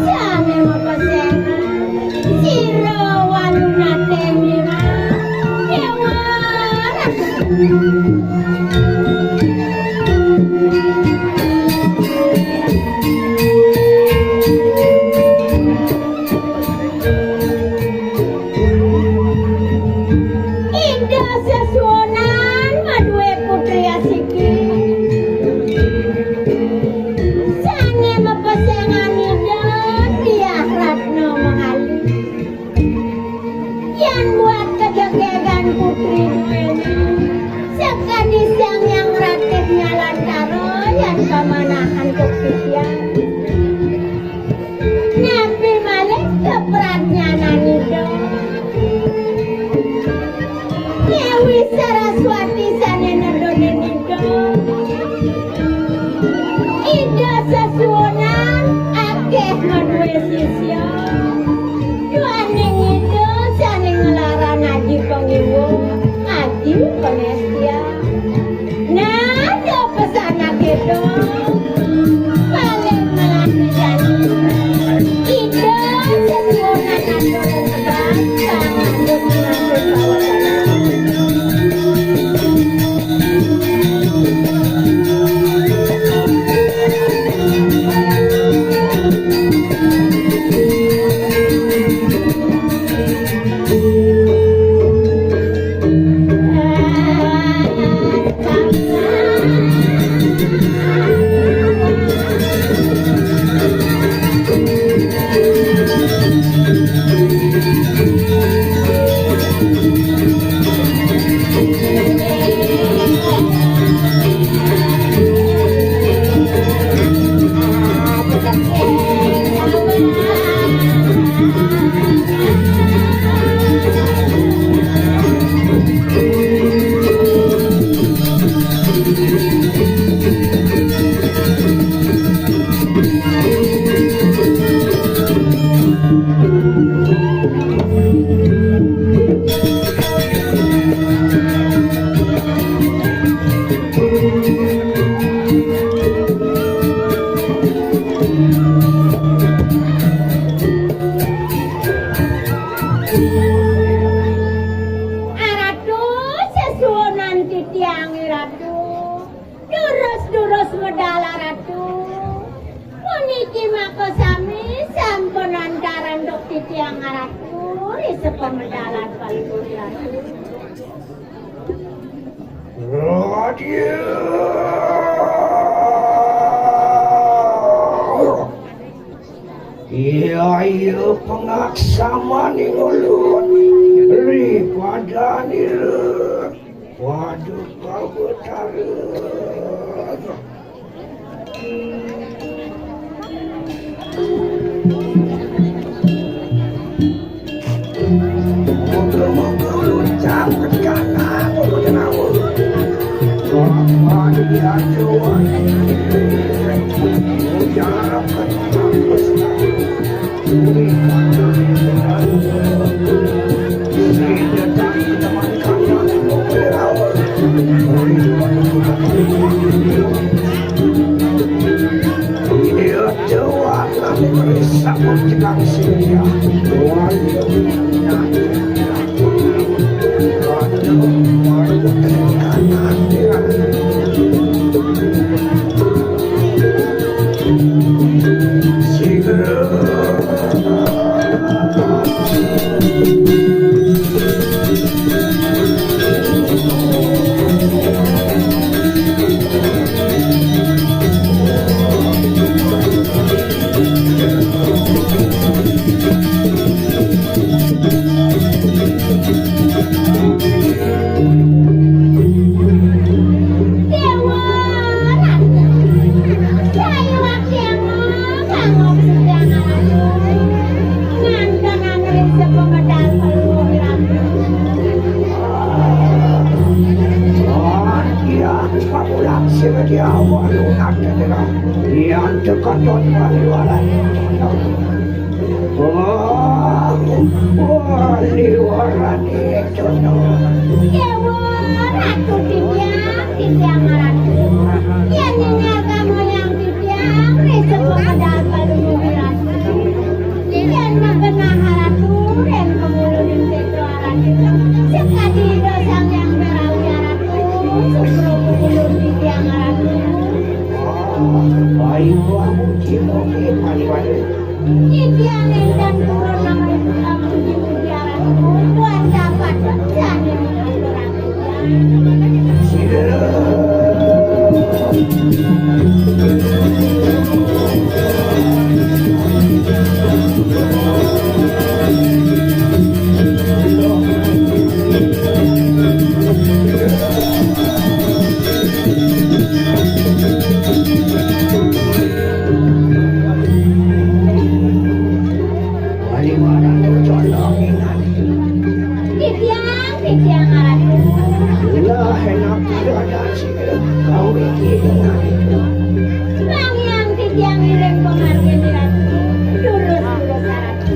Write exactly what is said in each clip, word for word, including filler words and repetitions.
Sané mapesengan sira walunating nira, Déwa Ratu. Ida sesuunan madué putri asiki. Sané mapesengan Ida Diah Ratna Mahali. Yan buat kajegegan putri duéné, sakadi Sang Hyang Ratih Nyalantara yan pamanah antuk titiang. Napi malih kapradnyanan Ida? Déwi Saraswati sané nedunin Ida. Ida sesuunan akéh madué sisya. Duaning Ida sané nglarang aji pangiwa, aji pangastia. Nada pesan akéh dong. Paling melah pisan. Ida sesuunan atur tebang, kang andut ngatur kawasanan. Aratu, sesuunan titiang, Ratu. Durus-durus medal, Ratu. Puniki makasami sampun antar antuk titiang, Ratu, ri sapamedal palungguh, Ratu. Radia. Iya, iya, pangaksamaning ulun ri padanira. Waduh, Kawetara. Wah, wah, liwarané Cana. Déwa Ratu titiang, titiang Ratu. Yén nyinarga moyang titiang, ri sepo medal palungguh Ratu. Titiang nénten purun nama ibu kamu di Ratu, buat dapat jani mengaturake. Titiang, titiang Ratu. Lah, enak ada sih, kau ini. Bang yang titiang ngiring pamargin Ratu. Durus, durus Ratu.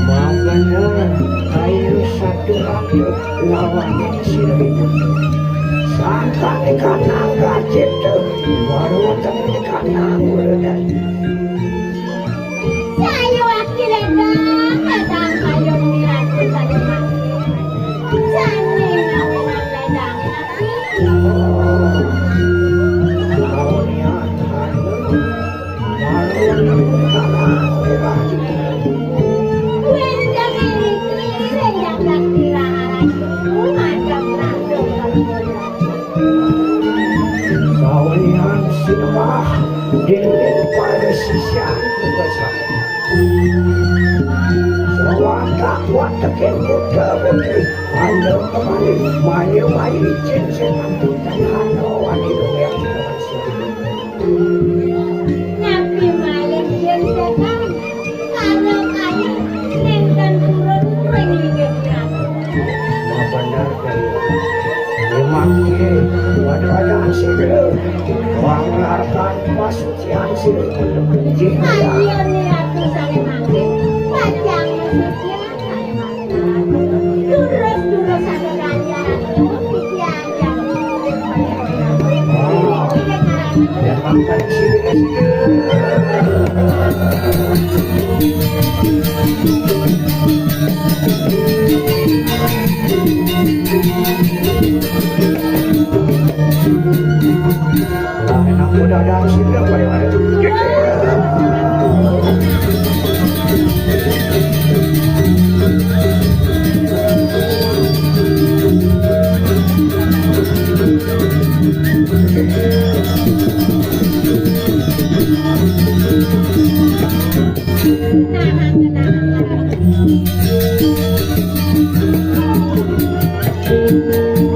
Makanya ayo satu rambut lawan sira ibu. Sangkan ikan nangga cipta, baru wonten ikan nangga. Sayu akilendang, kadang kayu miratu sayu mati. Sani ngapungan lendang. Sawian sinembah dening para sisian besar. Sawatak watekin putra putri, ayo kembali, mayu mayu cincin ampun tanah lawan hidung yang Napi malih yen setan, kalau kaya nenten turun ring linggih Prabu. Bener kaya. Memang ye, pada-pada sila, wang larkan pasucian sila. Ayo ni aku saling mangke, pacang sucian.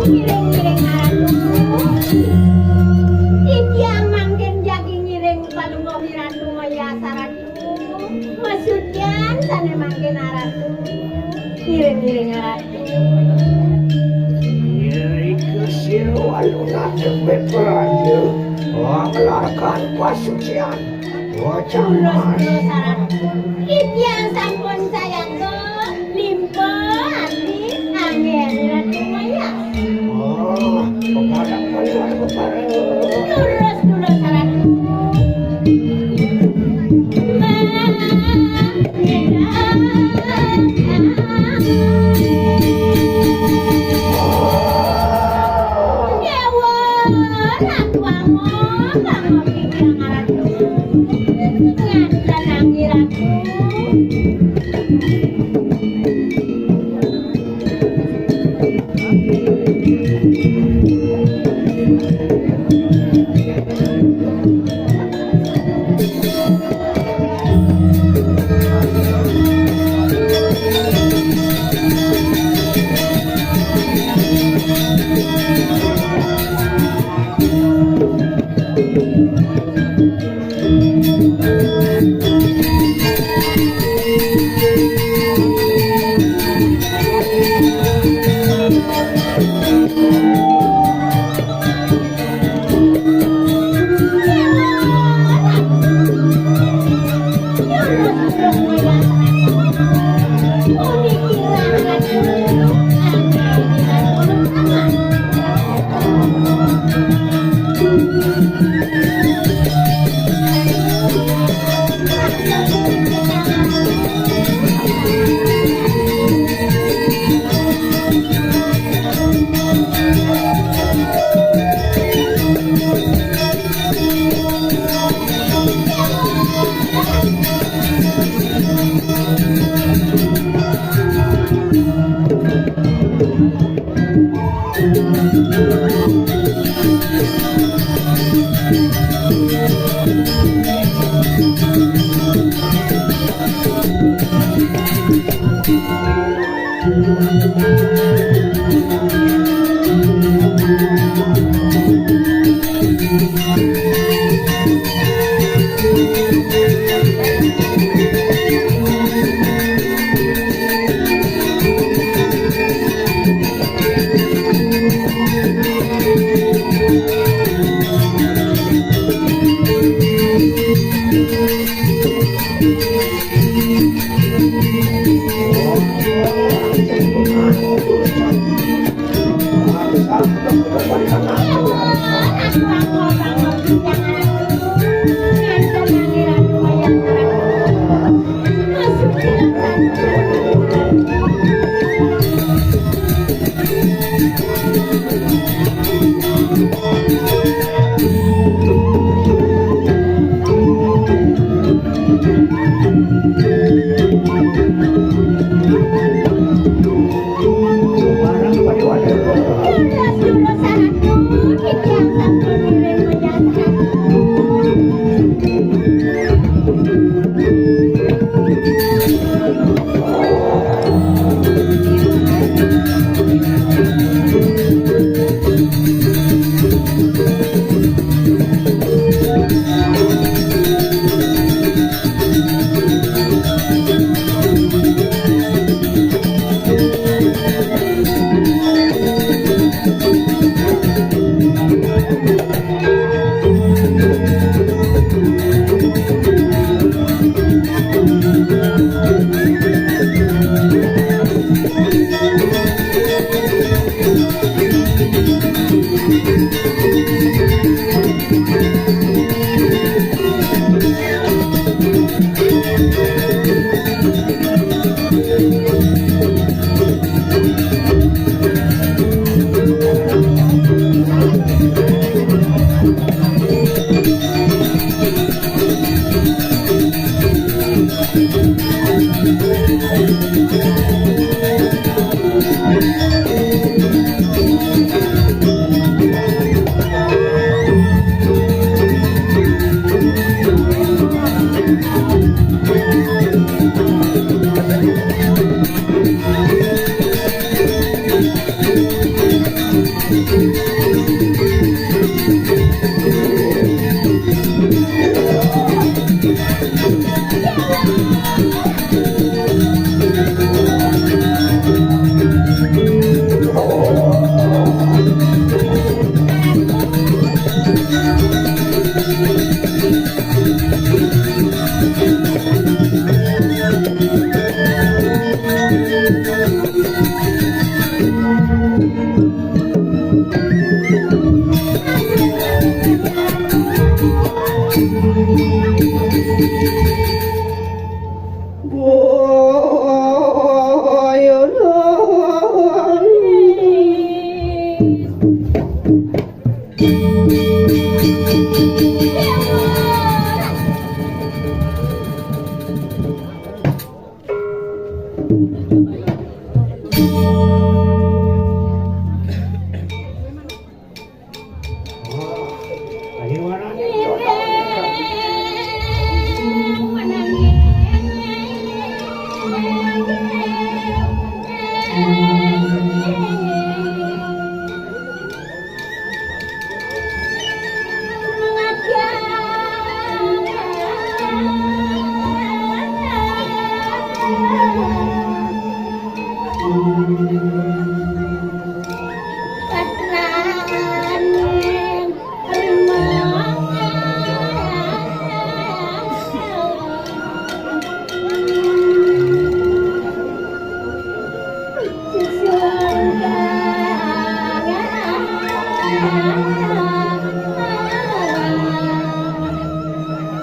Ngiring-ngiring aran. Titiang mangkin jagi ngiring palungguh Ratu Maya Saratu. Masudyan sane mangkin aran. Ngiring-ngiring aran. Ngiring ke sira walunate bepraya. Wanglarkan pasucian. Wacana. Titiang sampun sayangga limpa ati anggen Ratu Maya. Oh, Lurus kula saran. Dewa, Ratu Angon, Angon iki ngaran. Ngaten, Ratu.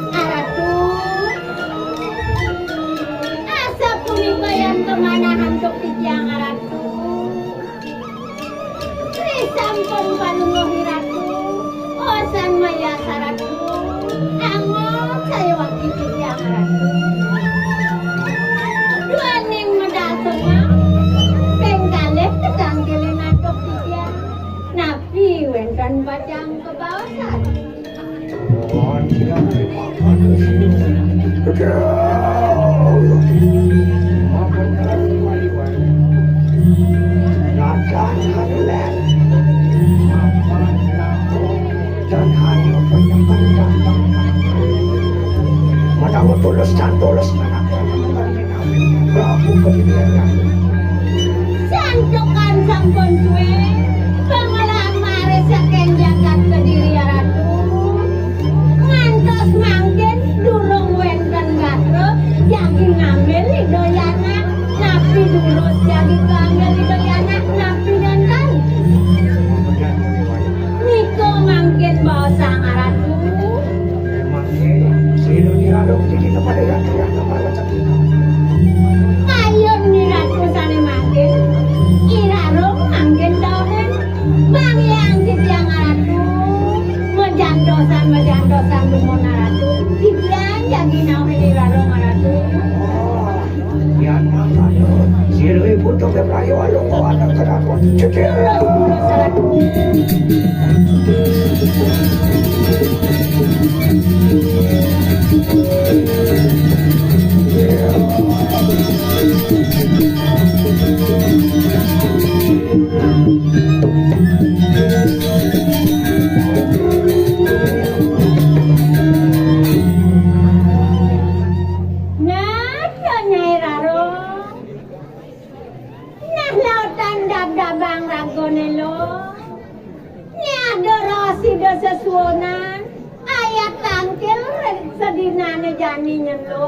Aratu, asapunika yan pamanahan duk titiang Aratu. Risampun palungguh Iratu, osan mayas Aratu, angot saya wakti titiang Aratu. Duaning medal semar, ping kalih tetangkilin antuk titiang. Napi wénten pacang kabaosan? Menawa tulus dan tulus, Prabu Kediri. Santukan sampun sué, pangalaman saking jagat Kediri, Ratu. Ngantos mangkin durung wénten gatra jagi ngambil Ida Yana. Napi durus jagi kaambil Ida Yana? Napi nénten? Nika mangkin baosang Ratu. Kayun Ni Ratu sané mangkin, I Rarung mangkin dauhin. Banggiang titiang Ratu, majantosan, majantosan dumun Ratu. Titiang jagi nauhin I Rarung Ratu. Yan mangkana, sira ibu tuh keprayo alung kawanan keraton. Cekir. Napa, Nyai Rarung? Nah, lautan dab-dabang ragané lo. Nyai ada rasa ida sesuunan, ayat tangkil sedinané jani nyelo.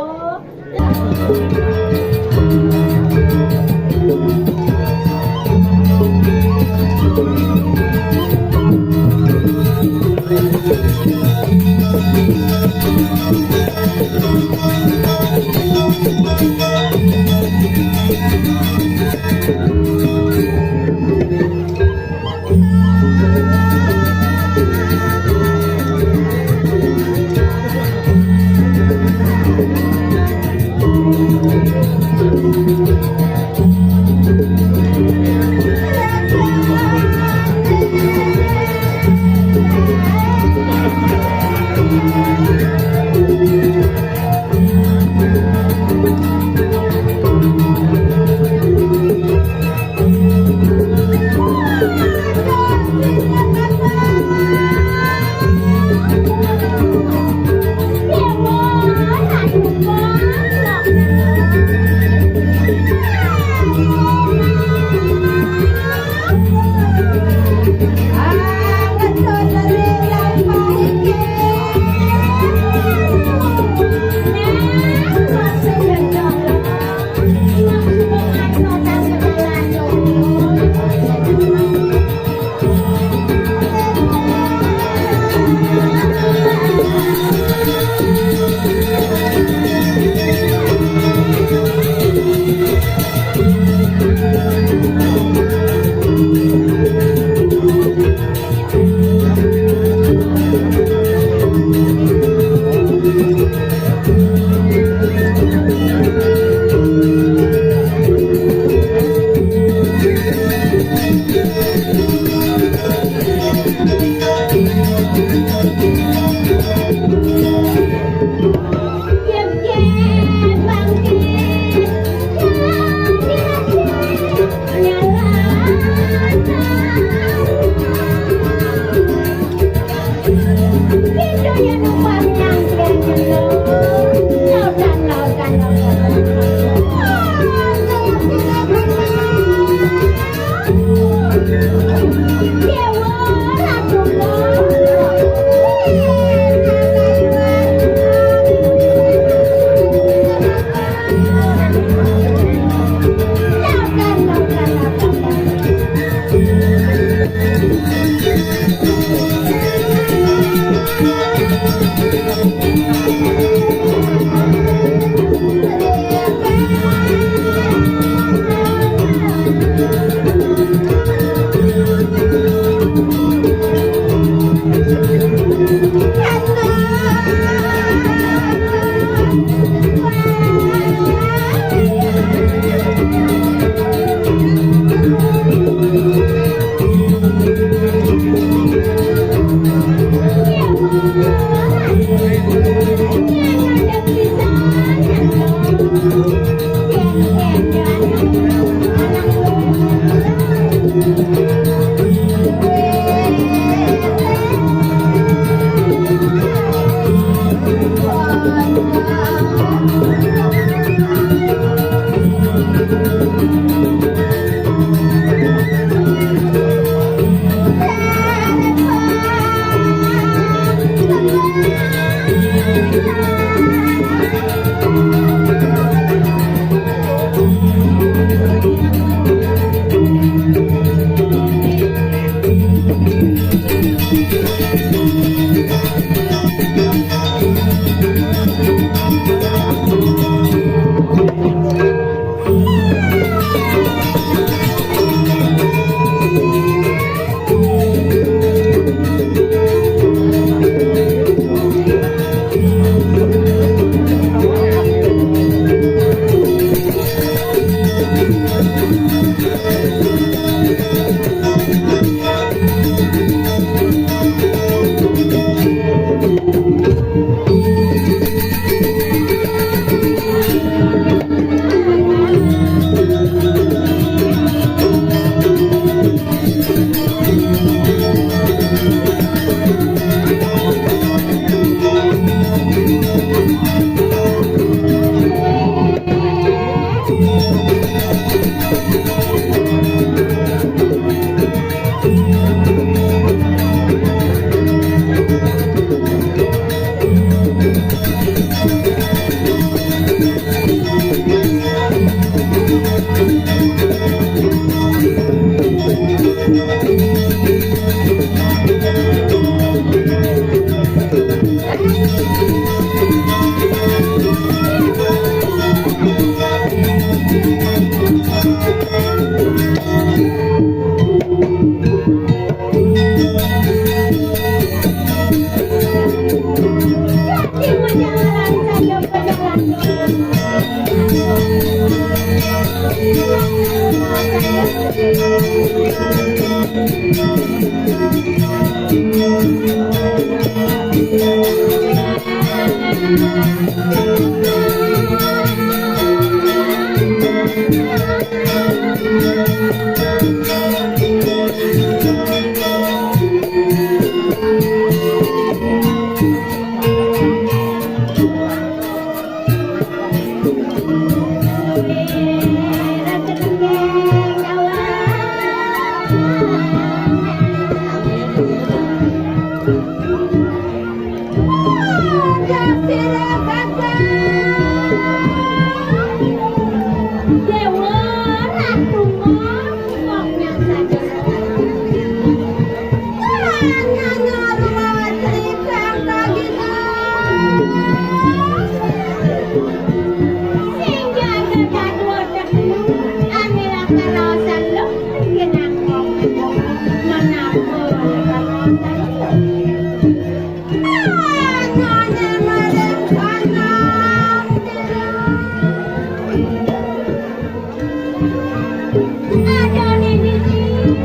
Ada nini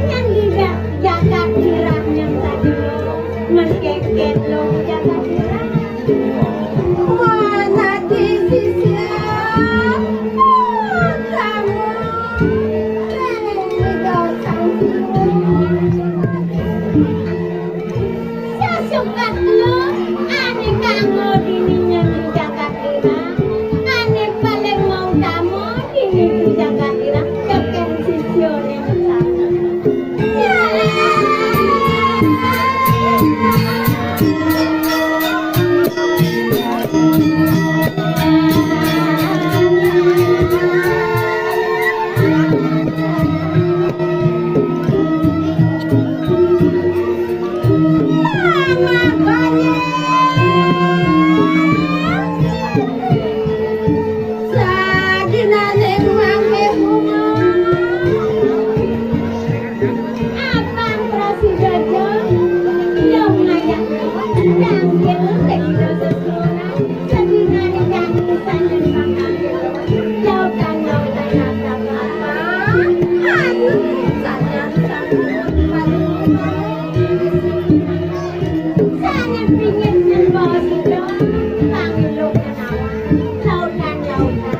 nyang tidak jaga kirah nyang tadi. Mengkeket lo jaga kirah. Mana di sisi kamu? Tidak tahu. Sasukat lo, ane kanggo dini nyang jagat ira, ane paling mau tamo dini jagat ira, tekeng sisione sesama. Pingin nyembah sida, pangilu menawa lautan-lautan.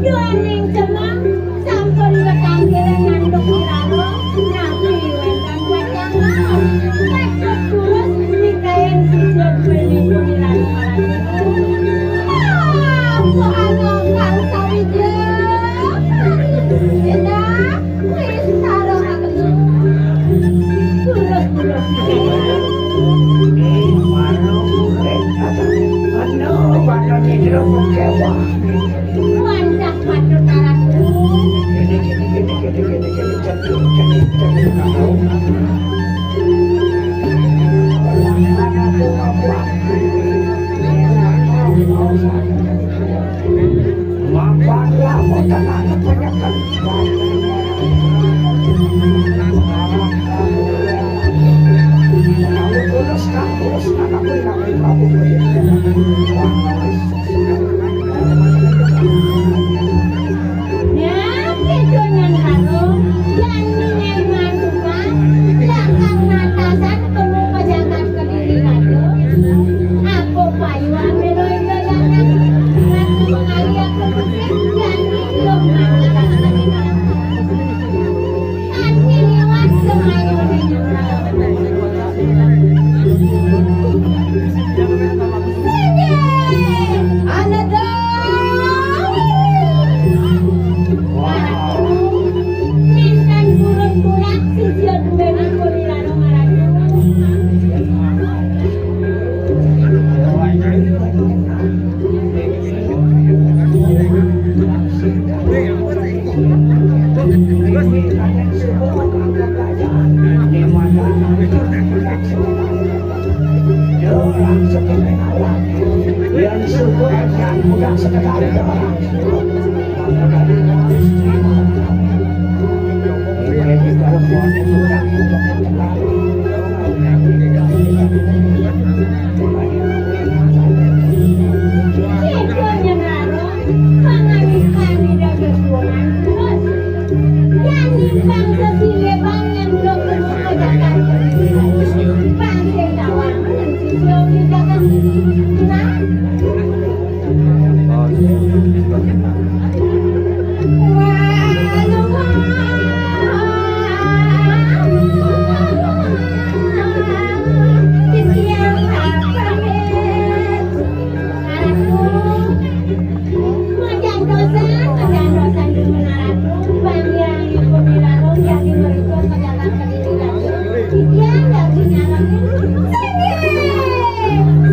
Duaning cemeng sampun katanggil ngandhut irama, napi wénten pacang mawon. Patut tulus mikaén sisya duénipun irama. Ah, kok agak kang sawija. Éndah. Wis sareng aku. Tulus, tulus. Wancah patut aran. Mapanlah boten ana panyekel. Menawi kula sekampus, anak menawi Prabu Boyo.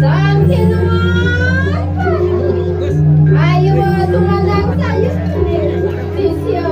Sang Sinuwun. Ayo, sumandang sayu. Sisya.